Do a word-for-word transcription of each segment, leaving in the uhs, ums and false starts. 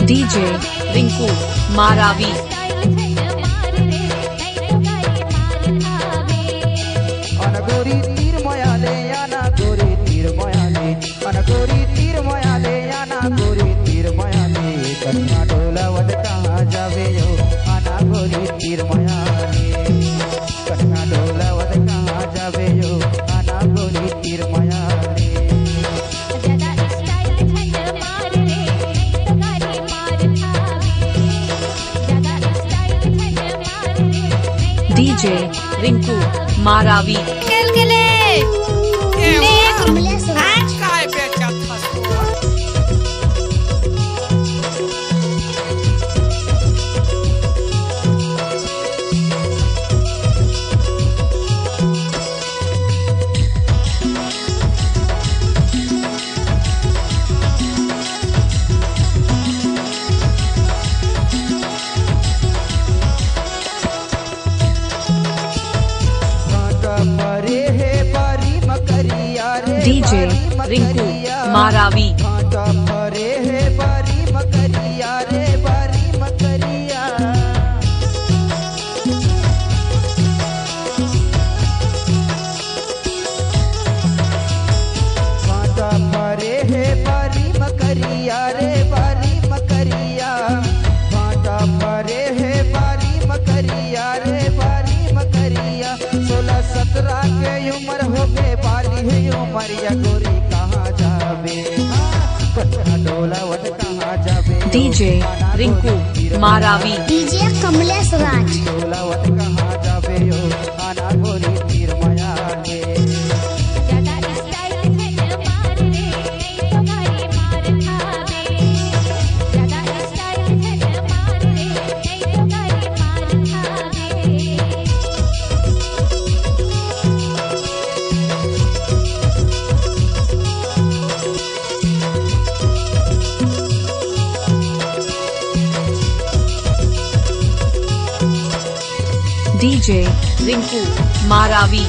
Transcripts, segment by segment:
DJ Rinku मारावी। अन गोरी तीर मयाले, अन गोरी तीर मयाले, अन गोरी तीर मयाले, अन गोरी तीर मयाले, कन्या डोलावत कहाँ जावे यो, अन गोरी तीर मयाले। कन्या डोलावत कहाँ जावे यो, आना गोरी तीर मयाले। DJ रिंकू मारावी। खेल के ले। ले। आज काय बेचत हस तू? DJ रिंकू मारावी। भाटा परे हे बारी म करिया रे, बारी म करिया। भाटा परे हे बारी म करिया रे, बारी म करिया। सोलह सत्रह के उमर होगे, बाली हे उमरिया, गोरी कहाँ जाबे? कन्या डोलावत कहाँ जाबे? DJ रिंकू मारावी। DJ कमलेश राज। डोलावत कहाँ जाबे यो? आना गोरी तीर मयाले। DJ रिंकू मारावी।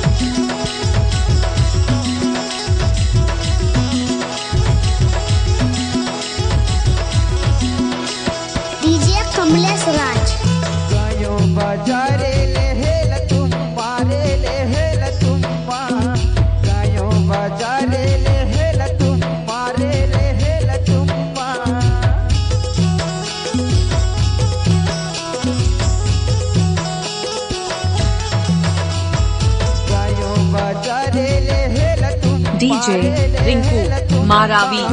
DJ कमलेश राज। गायो बाजारे ले हेल तुम्बा रे, ले हेल तुम्बा। गायो बाजारे ले हेल तुम्बा रे, ले हेल तुम्बा। DJ रिंकू मारावी।